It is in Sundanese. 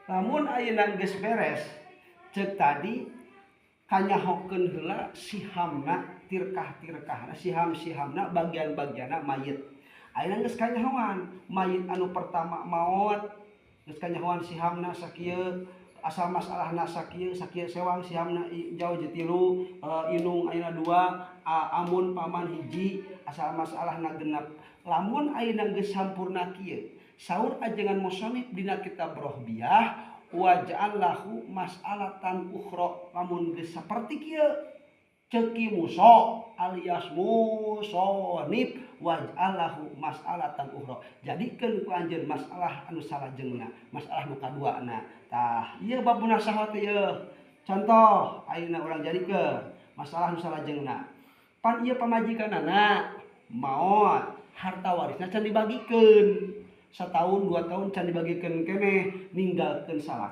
Lamun ayeuna geus beres, cek tadi kanyahokeun heula sihamna, tirkah-tirkahna, siham-sihamna, bagian-bagianna mayit. Ayeuna geus kanyahoan mayit anu pertama maot, geus kanyahoan sihamna sakieu, asal masalahna sakieu sakieu, sewang sihamna jauh tilu, indung ayeuna dua, amun paman hiji, asal masalahna genep. Lamun ayeuna geus sampurna kieu, saur ajengan musonif dina kitab Rohbiyah, waj'al lahu mas'alatan ukhra. Lamun geus saperti kieu, ceki muso alias musonif, waj'al lahu mas'alatan ukhra, jadikeun ku anjeun masalah anu salajengna, masalah nu kaduana. Tah, ieu bab munasahah teh ieu. Contoh ayeuna urang jadikeun masalah nu salajengna. Pan ieu pamajikanana maot, harta warisna can dibagikeun, satahun 2 tahun can dibagikeun keneh, ninggalkeun salaki.